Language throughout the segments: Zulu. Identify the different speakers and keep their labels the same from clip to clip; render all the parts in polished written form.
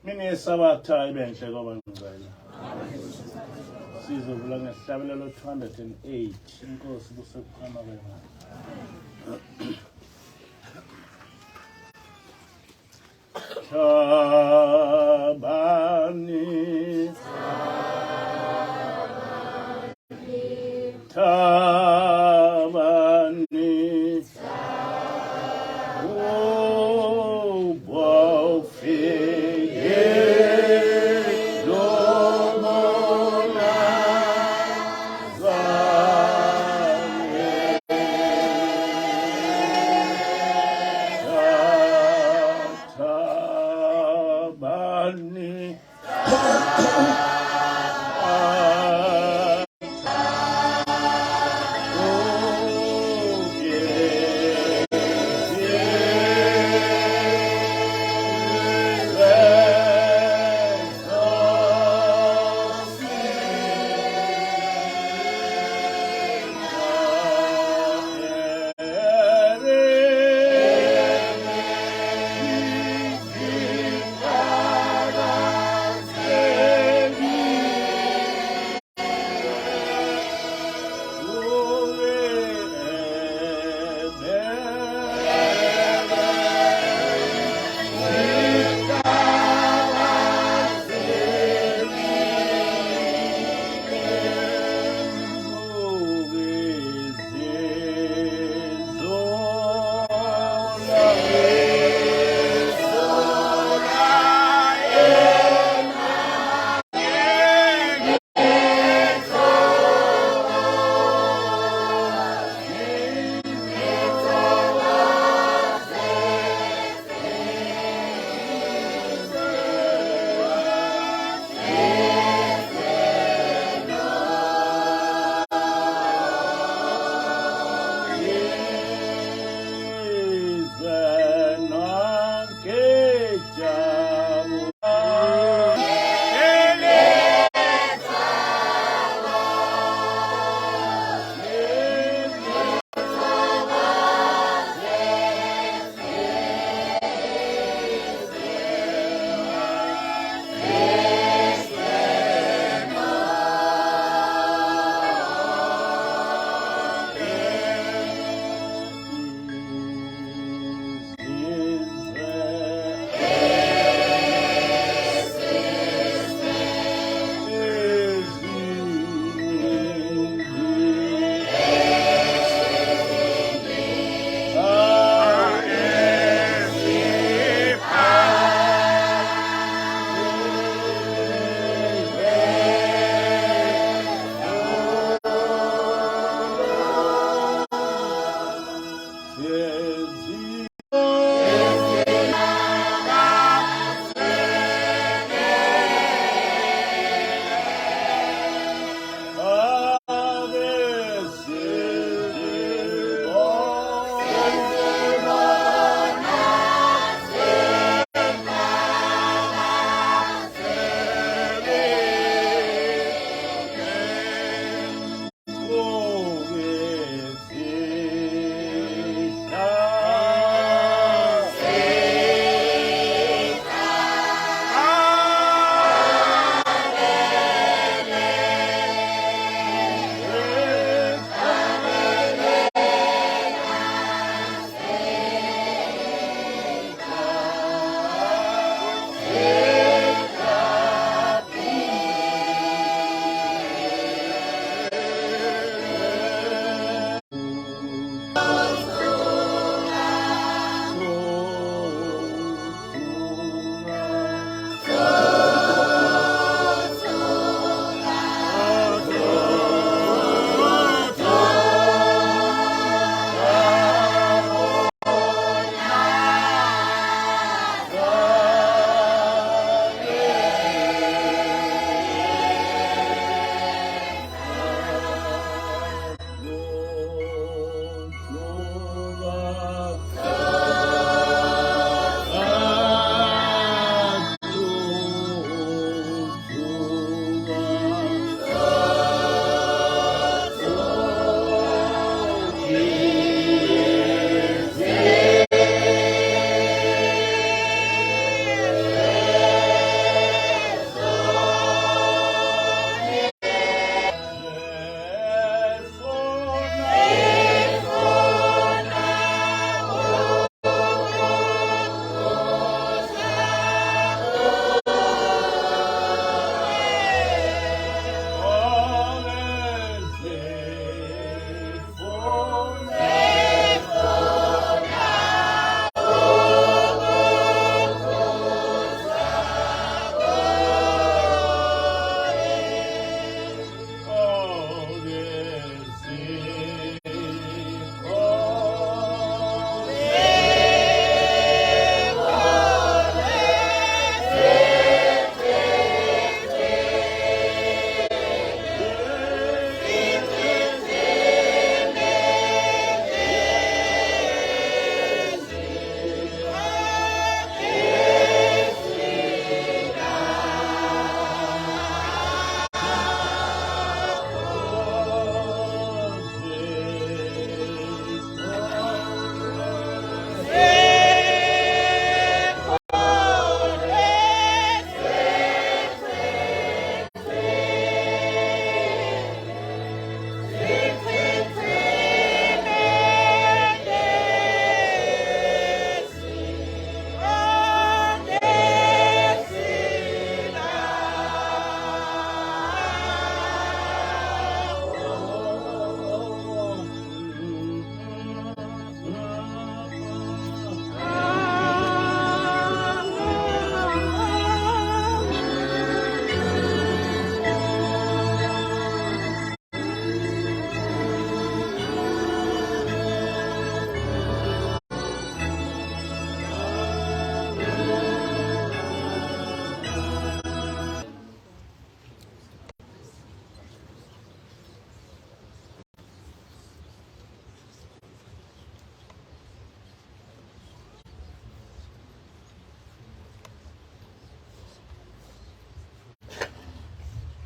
Speaker 1: Mini yesabatha ibenhle kwaba ngcwele. Sizovula ngesihlabelelo 208 inkosi kusekukhama kwena. Thabani Thabani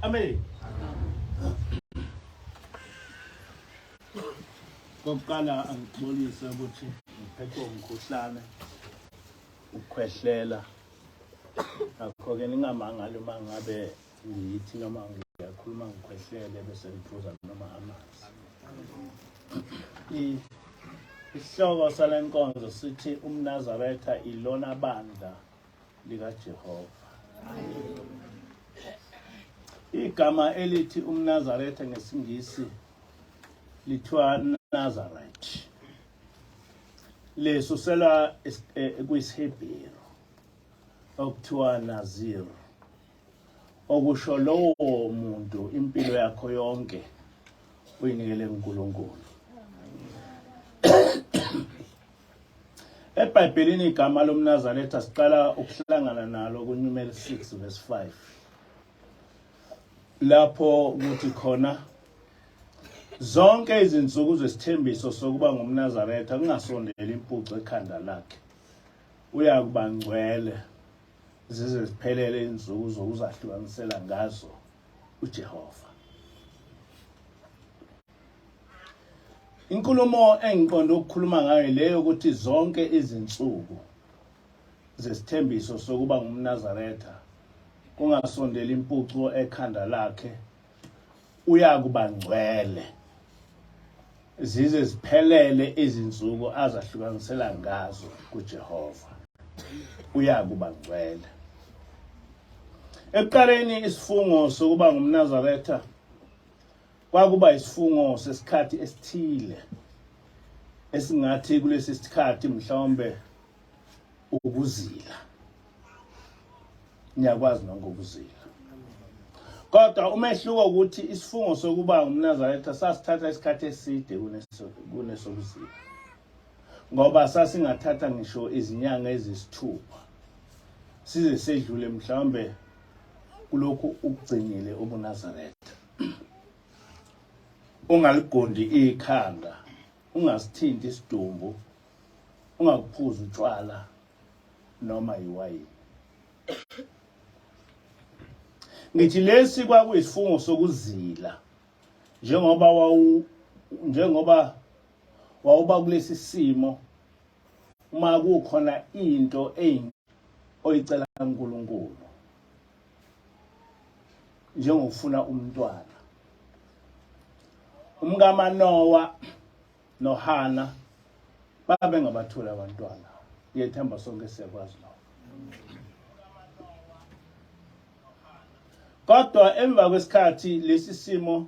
Speaker 1: Amen. Kokuqala angixolise ukuthi ngiphethwe umkhuhlane ukukhwehlela. Ngakho-ke ningamangali uma ngabe ngiyithi noma ngiyakhuluma ngikhwehlele bese ngiphuza noma amanzi. Isihloko sale nkonzo sithi umNazaretha ilona bandla likaJehova. Igama elithi umNazaretha ngesiNgisi lithiwa Nazarite. Lesuselwa kwisiHebheru okuthiwa Nazir, okusho lowo muntu impilo yakho yonke uyinikele kuNkulunkulu. EBhayibhelini igama lomNazaretha siqala ukuhlangana nalo kuNumeri 6 verse 5 lapho kuthi khona zonke izinsuku zesithembiso sokuba ngumNazaretha kungasondeli impuco ekhanda lakhe uyakuba ngcwele zize ziphelele izinsuku zokuzahlukanisela ngazo uJehova. Inkulumo engiqonde ukukhuluma ngayo leyo ukuthi zonke izinsuku zesithembiso sokuba ngumNazaretha kungasondeli impuco ekhanda lakhe uyakuba ngcwele zize ziphelele izinsuku azahlukanisela ngazo kuJehova uyakuba ngcwele. Ekuqaleni isifungo sokuba ngumNazaretha Kwakuba isifungo sesikhathi esithile esingathi kulesi sikhathi mhlawumbe ukuzila. Niyakwazi nonke ukuzila. Kodwa umehluko ukuthi isifungo sokuba umNazaretha sasithatha isikhathi eside kunesokuzila. Ngoba sasingathatha ngisho izinyanga ezisithupha size sedlule mhlawumbe kulokhu ukugcinile ubuNazaretha. Ungaligondi ikhanda, ungasithinti isidumbu, ungakuphuzi utshwala noma iwayini. Ngithi lesi kwakuyisifungo sokuzila njengoba wawu njengoba wawuba kulesi simo uma kukhona into oyicela kuNkulunkulu njengokufuna umntwana. UmkaManowa noHana babengabatholi abantwana. Ngiyethemba sonke siyakwazi lokho. Kodwa emva kwesikhathi lesi simo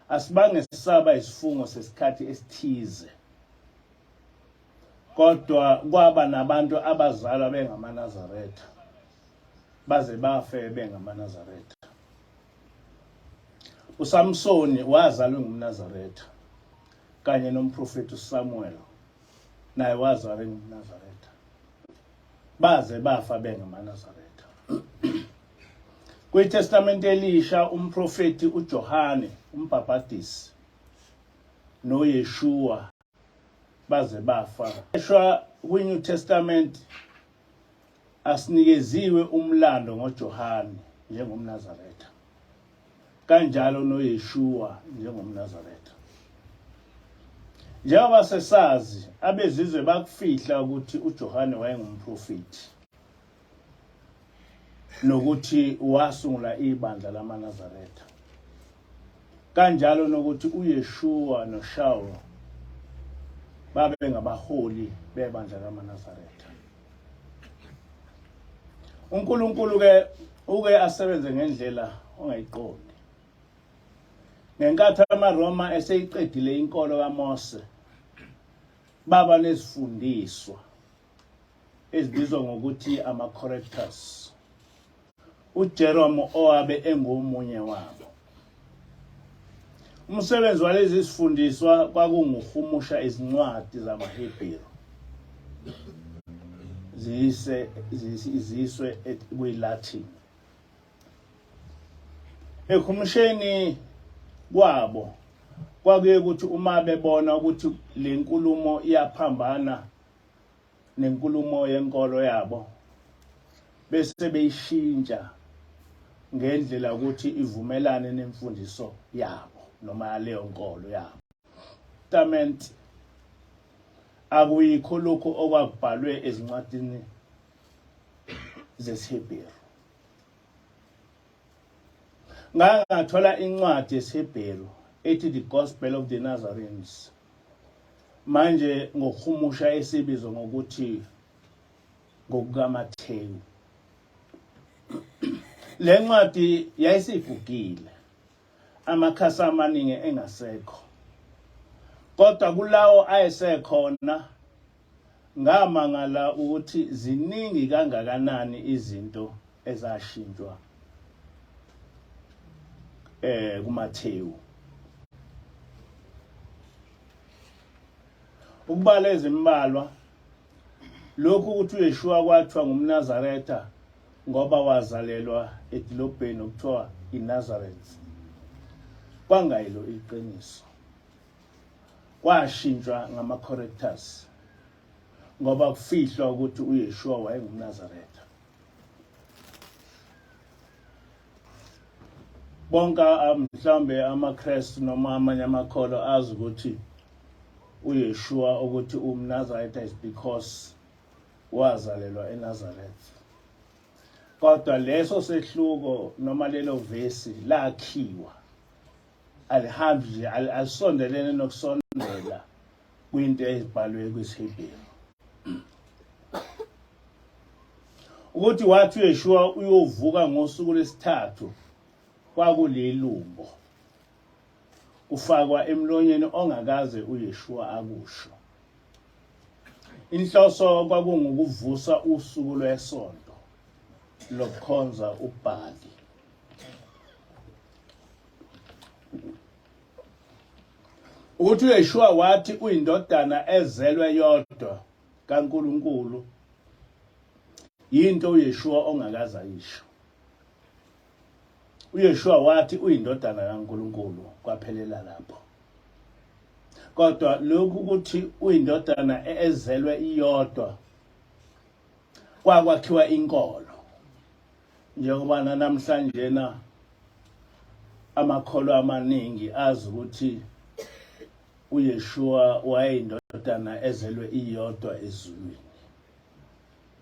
Speaker 1: asibange sisaba isifungo sesikhathi esithize. Kodwa kwaba nabantu abazalwa bengamaNazaretha baze bafe bengamaNazaretha. USamsoni wazalwa ngumNazaretha kanye nomprofeti uSamuel naye wazalwa ngumNazaretha baze bafa bengamaNazaretha. KwiTestamente Elisha umprofeti uJohane umbhabhadisi noYeshua baze bafa. Eshwa kwi-New Testament asinikeziwe umlando ngoJohane njengomNazaretha kanjalo noYeshua njengomNazaretha. Njengoba sesazi, abezizwe bakufihla ukuthi uJohane wayengumprofethi nokuthi wasungula ibandla lamaNazaretha kanjalo nokuthi uYeshua noShaul babengabaholi bebandla lamaNazaretha. uNkulunkulu ke uke asebenze ngendlela ongayiqondi. Ngenkathi amaRoma eseyiqedile inkolo kaMose, baba nezifundiswa ezibizwa ngokuthi ama-correctors. uJerome owabe engomunye wabo. Umsebenzi walezi zifundiswa kwakunguhumusha izincwadi zamaHebheru ziyise ziyiswe kwiLatin. Ekhumusheni kwabo kwakuye ukuthi uma bebona ukuthi le nkulumo iyaphambana nenkulumo yenkolo yabo bese beyishintsha ngendlela ukuthi ivumelane nemfundiso yabo noma yaleyo nkolo yabo. Testament akuyikho lokhu okwakubhalwe ezincwadini zesiHebheru. Ngake ngathola incwadi yesiHebheru ethi The Gospel of the Nazarenes. Manje ngokuhumusha esibizwa ngokuthi ngokukaMathewu. Le ncwadi yayisigugile. Amakhasi amaningi engasekho. Kodwa kulawo ayesekhona Ngamangala ukuthi ziningi kangakanani izinto ezashintshwa eh kuMathewu. Ukubala ezimbalwa lokhu ukuthi uYeshua kwathiwa ngumNazaretha ngoba wazalelwa edilobheni okuthiwa iNazareth. Kwangayilo iqiniso. Kwashintshwa ngama-correctors ngoba kufihlwa ukuthi uYeshua wayengumNazaretha. Bonke mhlawumbe amaKristu noma amanye amakholwa azi ukuthi uYeshua ukuthi umNazaretha is because wazalelwa eNazareth. Kodwa leso sehluko noma lelo vesi lakhiwa alihambi nje alisondelene nokusondela kwinto ezibhalwe kwisiHebheru ukuthi wathi uYeshua uyovuka ngosuku lwesithathu kwakulilumbo kufakwa emlonyeni ongakaze uYeshua akusho. Inhloso kwakungukuvusa usuku lwesonto lokukhonza uBhali. Ukuthi uYeshua wathi uyindodana ezelwe yodwa kaNkuluNkulu yinto uYeshua ongakaze ayisho. uYeshua wathi uyindodana kaNkuluNkulu kwaphelela lapho. Kodwa lokhu ukuthi uyindodana ezelwe iyodwa kwakwakhiwa inkolo njengoba namhlanje na amakholwa amaningi azi ukuthi uYeshua wayeyindodana ezelwe iyodwa ezulwini.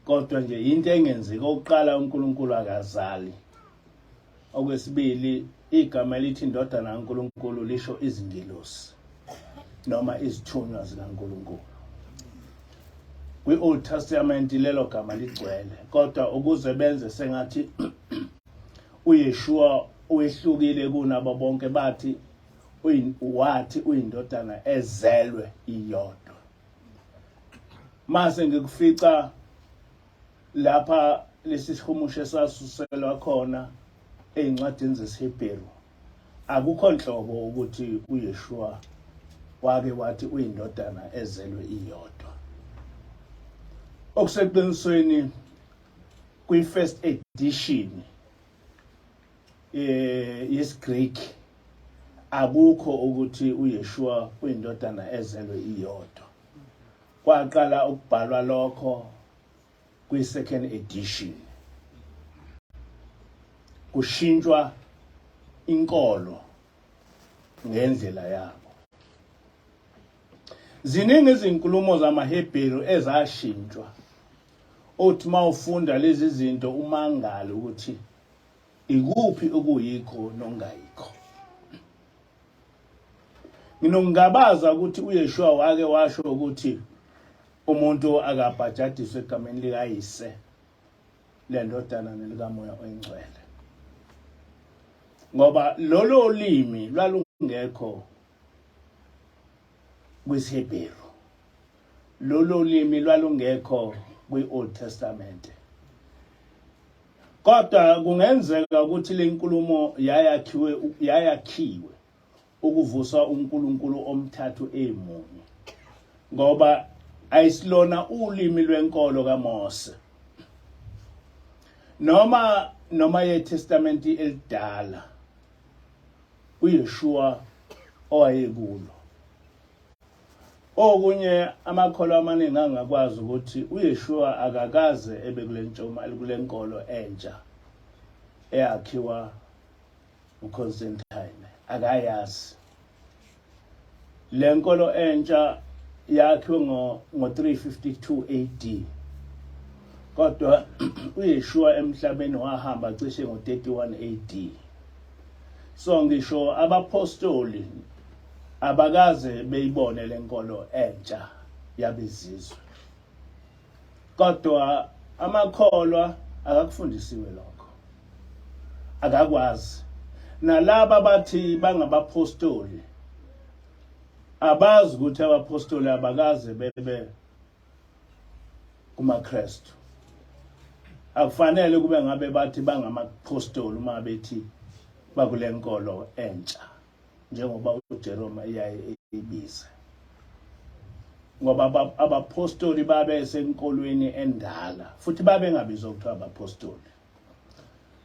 Speaker 1: Kodwa nje into engenzeki okokuqala uNkulunkulu akazali. Okwesibili igama elithi indodana kaNkulunkulu lisho izingelosi noma izithunywa zikaNkulunkulu. Kwi-Old Testament lelo gama ligcwele kodwa ukuze benze sengathi uYeshua wehlukile kunabo bonke bathi wathi uyindodana ezelwe iyodwa. Mase ngikufica lapha lesi sihumusho esasuselwa khona ey'ncwadini zesiHebheru akukho nhlobo ukuthi uYeshua wake wathi uyindodana ezelwe iyodwa. Okuseqinisweni kwi-first edition eh yesiGreek akukho ukuthi uYeshua uyindodana ezelwe iyodwa. Kwaqala ukubhalwa lokho kwi-second edition kushintshwa inkolo ngendlela yabo. Ziningi izinkulumo zamaHebheru ezashintshwa othi mawufunda lezi zinto umangale ukuthi ikuphi okuyikho nokungayikho. Nginokungabaza ukuthi uYeshua wake washo ukuthi umuntu akabhajadiswe egameni likaYise lendodana nelikaMoya oyiNgcwele, ngoba lolo limi lwalungekho kwisiHebheru, lolo limi lwalungekho kwi-Old Testament. Kodwa kungenzeka ukuthi le nkulumo yayakhiwe yayakhiwe ukuvusa uNkulunkulu omthathu emunye, ngoba ayisilona ulimi lwenkolo kaMose noma noma yeTestamente elidala uYeshua owayekulo. Okunye amakholwa amaningi angakwazi ukuthi uYeshua akakaze ebe kule ntshoma kule nkolo entsha eyakhiwa uConstantine, akayazi. Le nkolo entsha yakhiwe ngo-352 AD, kodwa uYeshua emhlabeni wahamba cishe ngo-31 AD. So ngisho abapostoli abakaze beyibone lenkolo entsha yabezizwe, kodwa amakholwa akakufundisiwe lokho, akakwazi. Nalaba bathi bangabapostoli abazi ukuthi abapostoli abakaze bebe kumaKristu. Akufanele kube ngabe bathi bangamapostoli uma bethi bakule nkolo entsha njengoba uJerome eyaye eyibiza, ngoba abapostoli babe senkolweni endala futhi babengabizwa kuthiwa abapostoli.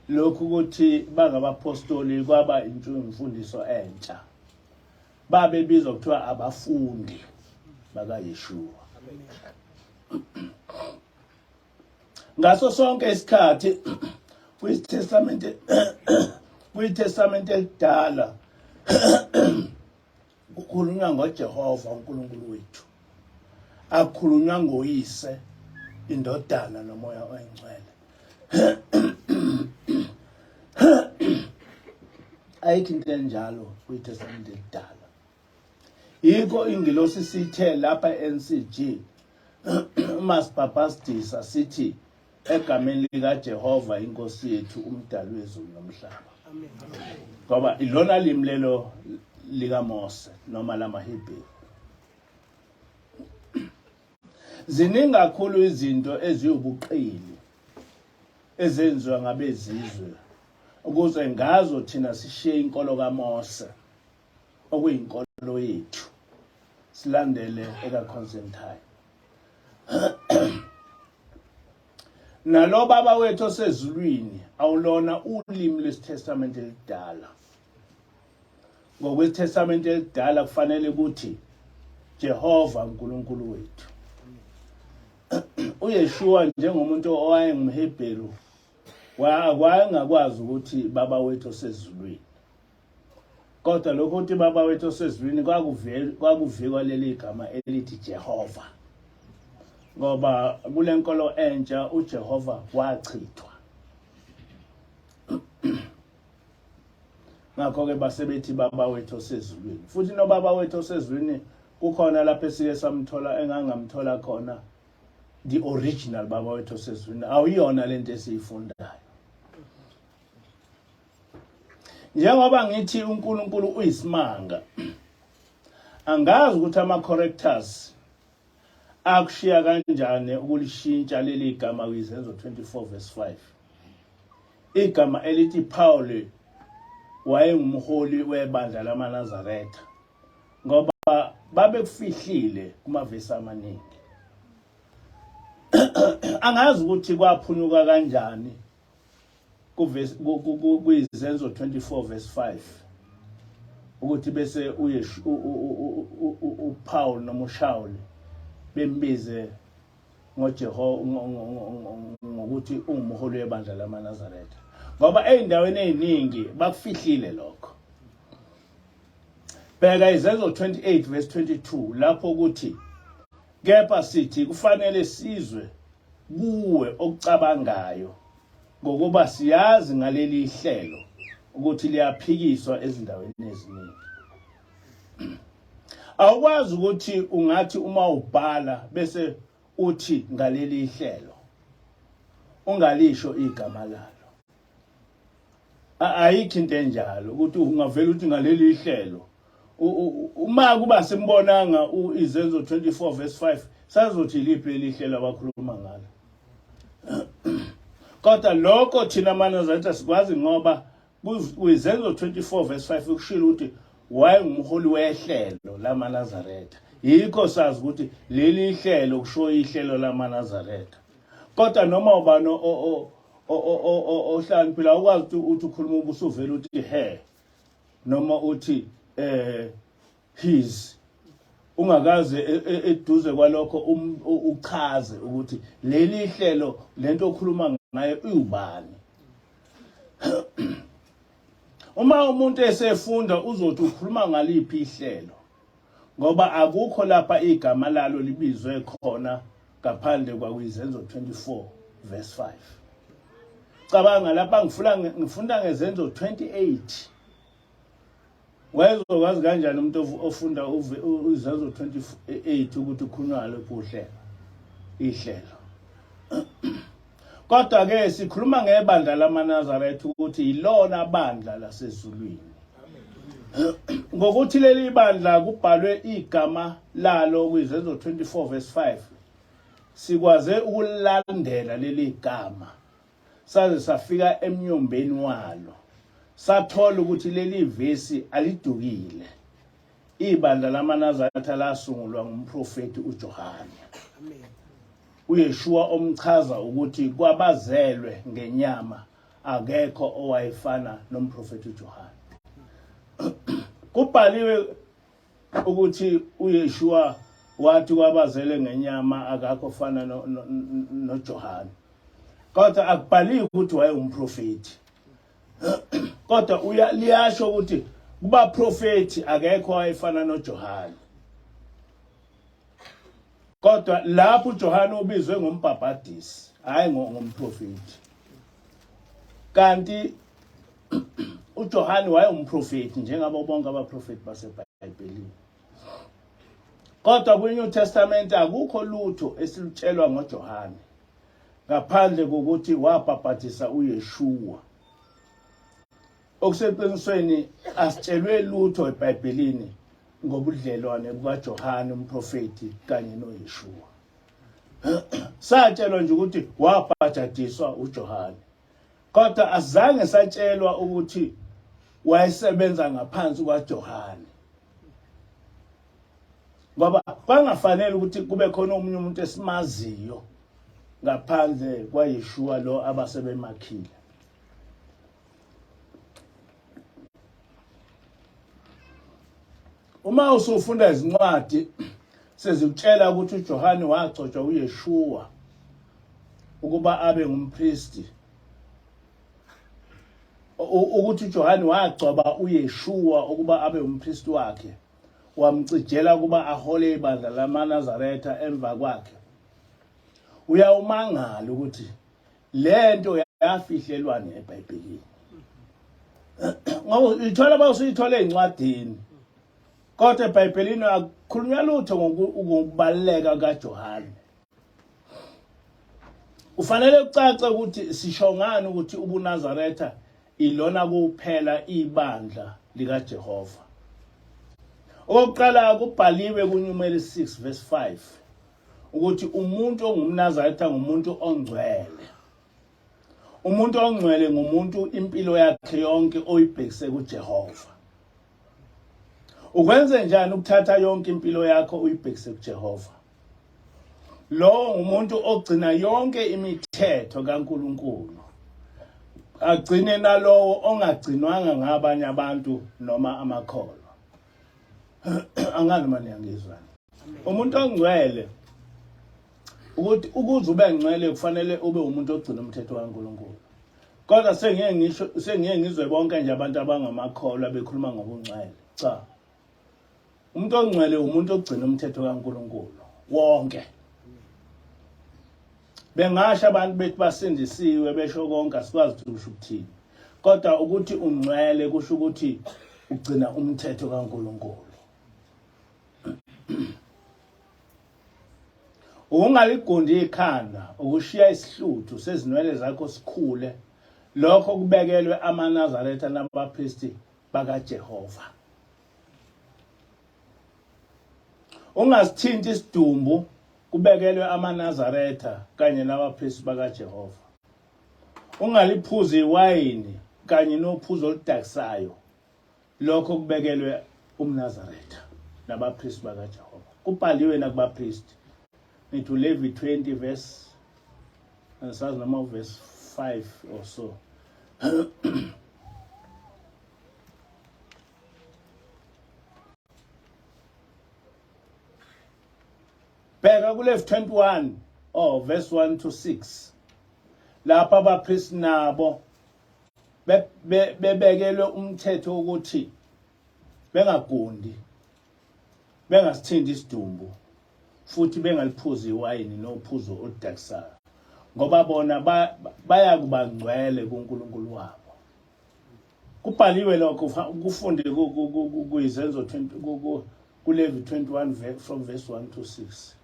Speaker 1: Lokhu ukuthi bangabapostoli kwaba imfundiso entsha. Babebizwa kuthiwa abafundi bakaYeshua. Ngaso sonke isikhathi kwiTestamente kwiTestamente elidala kukhulunywa ngoJehova uNkulunkulu wethu, akukhulunywa ngoyise, indodana nomoya oyingcwele. Ayikho into enjalo kwiTestamente elidala. Yikho ingilosi sithe lapha NCG uma sibhabhastisa sithi egameni likaJehova inkosi yethu umdali wezulu nomhlaba, ngoba ilona limi lelo likaMose noma lamaHebheru. Ziningi kakhulu izinto eziwubuqili ezenziwa ngabezizwe ukuze ngazo thina sishiye inkolo kaMose okuyinkolo yethu silandele ekaConstantine. Nalo baba wethu osezulwini awulona ulimi lwesiTestament elidala. NgokweTestament elidala kufanele ukuthi Jehova uNkulunkulu wethu. uYeshua njengomuntu owayengumHebheru wayengakwazi ukuthi baba wethu osezulwini, kodwa lokho ukuthi baba wethu osezulwini kwakuvikwa leli gama elithi Jehova, ngoba kule nkolo entsha uJehova wachithwa. Ngakho-ke basebethi baba wethu osezulwini. Futhi nobaba wethu osezulwini kukhona lapho esike samthola, engangamthola khona the original baba wethu osezulwini. Awuyona lento esiyifundayo. Njengoba ngithi uNkulunkulu uyisimanga, angazi ukuthi ama-correctors akushiya kanjani ukulishintsha leli gama kwiZenzo 24 verse 5. Igama elithi Paul wayengumholi webandla lamaNazaretha, ngoba babekufihlile kumavesi amaningi. Angazi ukuthi kwaphunyuka kanjani kuyizenzo 24 verse 5 ukuthi bese uPaul noma uShaul bembize ngoJehova ngokuthi ungumholi webandla lamaNazaretha, ngoba ezindaweni eziningi bakufihlile lokho. Bheka izenzo 28 verse 22 lapho ukuthi kepha sithi kufanele sizwe kuwe okucabangayo, ngokuba siyazi ngaleli hlelo ukuthi liyaphikiswa ezindaweni eziningi. Awukwazi ukuthi ungathi uma ubhala bese uthi ngaleli hlelo ungalisho igama lalo. Ayikho into enjalo ukuthi ungavela uthi ngaleli hlelo. Uma kuba simbonanga uIzenzo 24 verse 5 sazothi liphi leli hlelo abakhuluma ngalo. Kodwa lokho thina maNazaretha sikwazi, ngoba kwizenzo 24 verse 5 kushilo ukuthi wayengumholi wehlelo lamaNazaretha. Yikho sazi ukuthi leli hlelo kusho ihlelo lamaNazaretha. Kodwa noma ubani ohlakaniphile awukwazi ukuthi ukhuluma ubusuvela uthi he noma uthi his, ungakaze eduze kwalokho uchaze ukuthi leli hlelo lento okhuluma ngayo iwubani. Uma umuntu esefunda uzothi ukhuluma ngaliphi ihlelo ngoba akukho lapha igama lalo libizwe khona ngaphandle kwakwizenzo 24 verse 5. Cabanga lapha ngifuna ngifunda ngezenzo 28. Wayezokwazi kanjani umuntu ofunda izenzo 28 ukuthi ukhulunywa ngaluphi uhlelo ihlelo. Kodwa ke sikhuluma ngebandla lamaNazaretha ukuthi yilona bandla lasezulwini. Ngokuthi leli bandla kubhalwe igama lalo kwizenzo 24 verse 5 sikwaze ukulandela leli gama saze safika emnyombeni walo sathola ukuthi leli vesi alidukile ibandla lamaNazaretha lasungulwa ngumprofeti uJohane amen uYeshua omchaza ukuthi kwabazelwe ngenyama akekho owayefana nomprofeti uJohane kubhaliwe ukuthi uYeshua wathi kwabazele ngenyama akakho ofana noJohane kodwa akubhaliwe ukuthi wayewumprofeti kodwa liyasho ukuthi kubaprofeti akekho wayefana noJohane kodwa lapho uJohane ubizwe ngombhabhadisi hayi ngomprofeti kanti uJohane wayewumprofeti njengabo bonke abaprofeti baseBhayibhelini kodwa kwi-New Testament akukho lutho esilutshelwa ngoJohane ngaphandle kokuthi wabhabhadisa uYeshua okuseqinisweni asitshelwe lutho eBhayibhelini ngobudlelwane bukaJohane umprofeti kanye noYeshua satshelwa nje ukuthi wabhajadiswa uJohane kodwa azange satshelwa ukuthi wayesebenza ngaphansi kwaJohane ngoba kwangafanele ukuthi kube khona omunye umuntu esimaziyo ngaphandle kwaYeshua lo abasebemakhile Uma usufunda izincwadi sezikutshela ukuthi uJohane wagcotshwa uYeshua ukuba abe ngumpristi ukuthi uJohane wagcoba uYeshua ukuba abe umpristi wakhe wamcijela ukuba ahole ibandla lamaNazaretha emva kwakhe uyawumangala ukuthi lento yafihlelwani eBhayibhelini ngoba uyithola uma usuyithola ey'ncwadini kodwa eBhayibhelini akukhulunywa lutho ngokubaluleka kaJohane kufanele kucace ukuthi sisho ngani ukuthi ubuNazaretha ilona kuphela ibandla likaJehova okokuqala kubhaliwe kuNumeri 6 verse 5 ukuthi umuntu ongumNazaretha ngumuntu ongcwele umuntu ongcwele ngumuntu impilo yakhe yonke oyibhekise kuJehova ukwenze njani ukuthatha yonke impilo yakho uyibhekise kuJehova lowo ngumuntu ogcina yonke imithetho kaNkuluNkulu agcine nalowo ongagcinwanga ngabanye abantu noma amakholwa angazi uma niyangizwa umuntu ongcwele ukuthi ukuze ube ngcwele kufanele ube umuntu ogcina umthetho kaNkuluNkulu kodwa sengiye ngisho sengiye ngizwe bonke nje abantu abangamakholwa bekhuluma ngobungcwele cha umuntu ongcwele umuntu ogcina umthetho kaNkuluNkulu wonke bengasho abantu bethi basindisiwe besho konke asikwazi ukuthi kusho ukuthini kodwa ukuthi ungcwele kusho ukuthi ugcina umthetho kaNkuluNkulu Ukungaligundi ikhanda ukushiya isihluthu sezinwele zakho sikhule lokho kubekelwe amaNazaretha nabapristi bakaJehova Ungasithinti isidumbu kubekelwe amaNazaretha kanye nabapristi bakaJehova. Ungaliphuzi iwayini kanye nophuzo oludakisayo lokho kubekelwe umNazaretha nabapristi bakaJehova. Kubhaliwe nakubapristi. Ngithi uLevi 20 verse angisazi noma uverse 5 or so. Bheka kuLevi 21 oh verse 1 to 6 lapha abapristi nabo Bebekelwe umthetho ukuthi bengagundi, bengasithinti isidumbu futhi bengaliphuzi iwayini nophuzo oludakisayo, ngoba bona bayakuba ngcwele kuNkulunkulu wabo. Kubhaliwe lokho, kufunde kuyizenzo 20 kuLevi 21 from verse 1 to 6.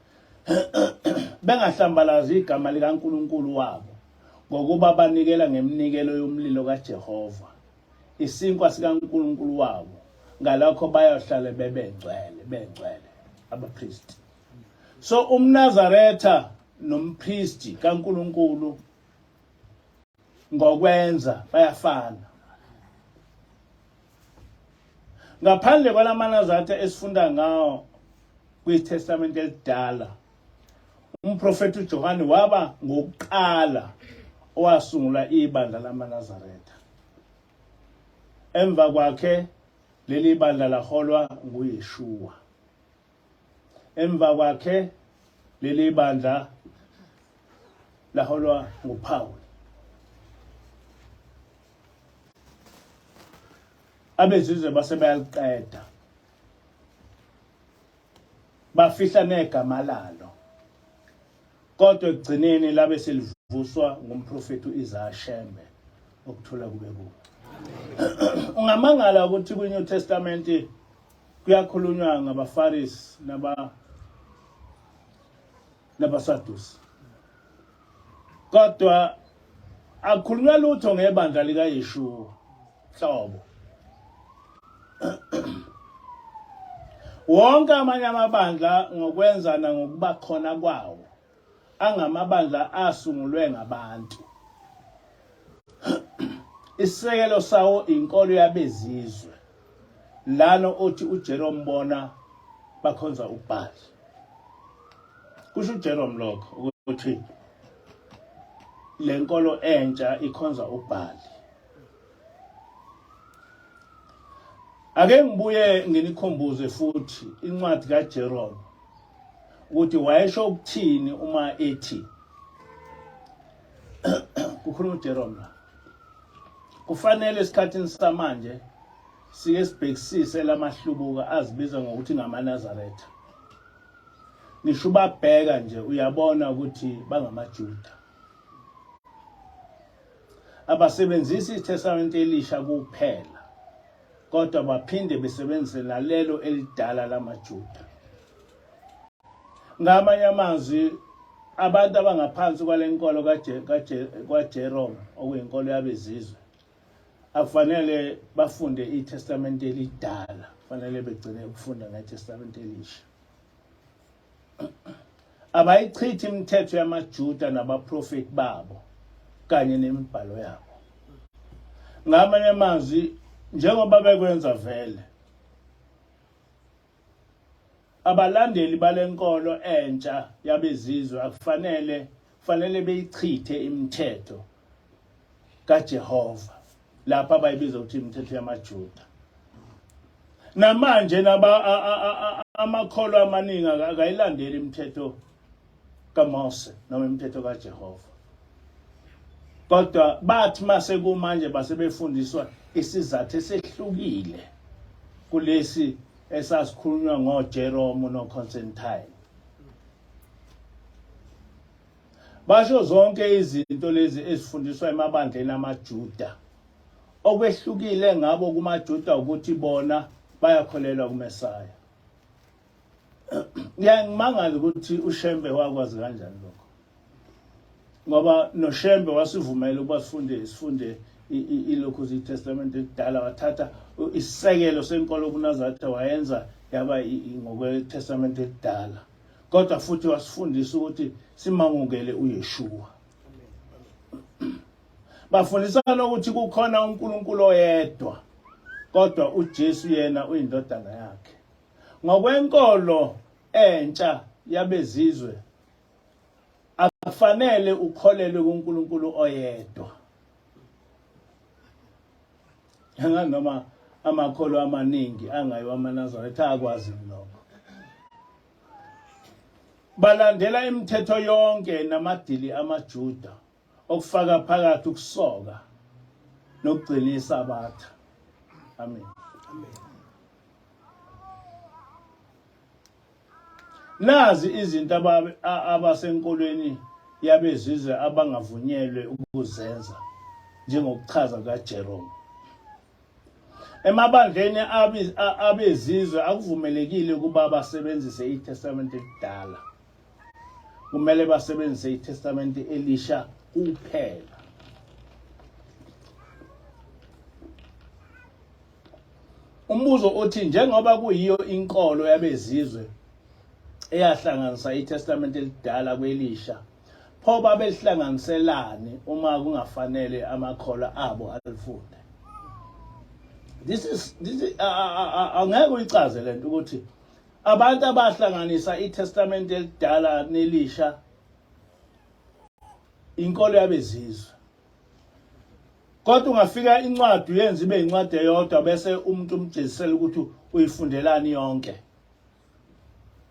Speaker 1: Bengahlambalazi igama likaNkulunkulu wabo ngokuba banikela ngeminikelo yomlilo kaJehova, isinkwa sikaNkulunkulu wabo, ngalokho bayohlale bebengcwele, bengcwele abapristi. So umNazaretha nompristi kaNkulunkulu ngokwenza bayafana. Ngaphandle kwalamanazatha esifunda ngawo kwiTestamente elidala, umprofeti uJohane waba ngokuqala owasungula ibandla lamaNazaretha. Emva kwakhe leli bandla laholwa nguYeshua. Emva kwakhe leli bandla laholwa nguPaul. Abezizwe base bayaliqeda, bafihla negama lalo, kodwa ekugcineni labe selivuswa ngumprofeti uIsaiah Shembe, okuthola kube kuwo. Ungamangala ukuthi kwi-New Testament kuyakhulunywa ngabaFarisi nabaSadusi, kodwa akukhulunywa lutho ngebandla likaYeshua hlobo. Wonke amanye amabandla ngokwenza nangokuba khona kwawo angamabandla asungulwe ngabantu. Isisekelo sawo inkolo yabezizwe. Lana othi uJerome bona bakhonza uBhali. Kusho uJerome lokho ukuthi lenkolo entsha ikhonza uBhali. Ake ngibuye nginikhumbuze futhi incwadi kaJerome ukuthi wayesho ukuthini uma ethi, kukhuluma uJerome la, kufanele esikhathini samanje sike sibhekisise lamahlubuka azibiza ngokuthi ngamaNazaretha. Ngisho ubabheka nje uyabona ukuthi bangamaJuda. Abasebenzisi iTestamente elisha kuphela, kodwa baphinde besebenzise nalelo elidala lamaJuda. Ngamanye amazwi, abantu abangaphansi kwalenkolo kwaJerome, okuyinkolo yabezizwe, akufanele bafunde iTestamente elidala, kufanele begcine ukufunda ngeTestamente elisha. Abayichithi imithetho yamaJuda nabaprofeti babo kanye nemibhalo yabo. Ngamanye amazwi, njengoba bekwenza vele, abalandeli balenkolo entsha yabezizwe akufanele kufanele beyichithe imithetho kaJehova lapha abayibiza ukuthi imithetho yamaJuda. Namanje naba amakholwa amaningi akayilandeli imithetho kaMose noma imithetho kaJehova, kodwa bathi mase kumanje base befundiswa isizathu esehlukile kulesi esasikhulunywa ngoJerome noConstantine. Basho zonke izinto lezi ezifundiswa emabandleni amaJuda. Okwehlukile ngabo kumaJuda ukuthi bona bayakholelwa kuMesaya. Ngiyangimangala ukuthi uShembe wakwazi kanjani lokho. Ngoba noShembe wasivumela ukuba sifunde sifunde ilokhu iTestament elidala, wathatha isisekelo senkolo kuNazaretha wayenza yaba ngokweTestament elidala. Kodwa futhi wasifundisa ukuthi simamukele uYeshua. Bafundisana ukuthi kukhona uNkulunkulu oyedwa, kodwa uJesu yena uyindodana yakhe. Ngokwenkolo entsha yabezizwe akufanele ukholelwe kuNkulunkulu oyedwa. Noma amakholo amaningi angayiwa amaNazaretha akwazi lokho. Balandela imithetho yonke namadili amaJuda, okufaka phakathi ukusoka. nokugcina iSabatha. Amen. Amen. Nazi izinto abasenkolweni yabezizwe abangavunyelwe ukuzenza njengokuchaza kukaJerome. Emabandleni abezizwe akuvumelekile ukuba basebenzise iTestamente elidala. Kumele basebenzise iTestamente elisha kuphela. Umbuzo uthi njengoba kuyiyo inkolo yabezizwe eyahlanganisa iTestamente elidala kwelisha, pho babelihlanganiselani uma kungafanele amakholwa abo alifunde? This is this is angeke uyichaze lento ukuthi abantu abahlanganisa iTestamente elidala nelisha inkolo yabezizwe. Kodwa ungafika incwadi uyenze ibe incwadi eyodwa bese umuntu umjezisela ukuthi uyifundelani yonke.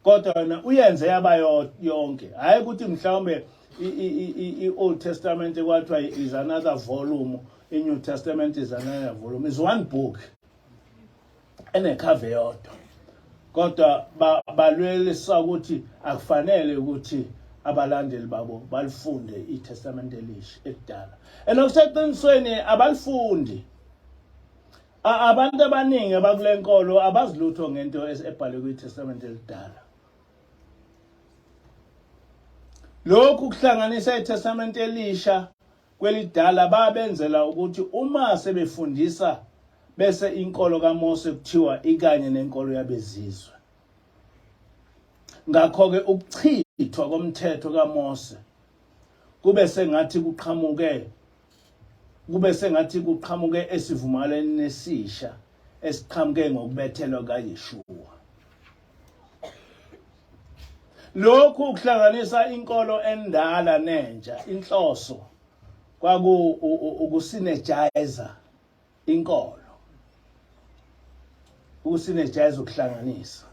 Speaker 1: Kodwa wena uyenze yaba yonke. Hayi ukuthi mhlawumbe i-Old Testament kwathiwa is another volume, i-New Testament is another volume. Is one book. Enekhava eyodwa. Kodwa balwelisa ukuthi akufanele ukuthi abalandeli babo balifunde iTestament elisha elidala. And okuseqinisweni abalifundi. Abantu abaningi abakule nkolo abazilutho ngento ebhalwe kwiTestament elidala. Lokhu kuhlanganisa iTestament elisha kwelidala babenzela ukuthi uma sebefundisa bese inkolo kaMose kuthiwa ikanye nenkolo yabezizwe. Ngakho-ke ukuchithwa komthetho kaMose kube sengathi kuqhamuke kube sengathi kuqhamuke esivumelwaneni esisha esiqhamuke ngokubethelwa kaYeshua. Lokhu kuhlanganisa inkolo endala nentsha inhloso kwaku ukusynergize inkolo ukusynergize ukuhlanganisa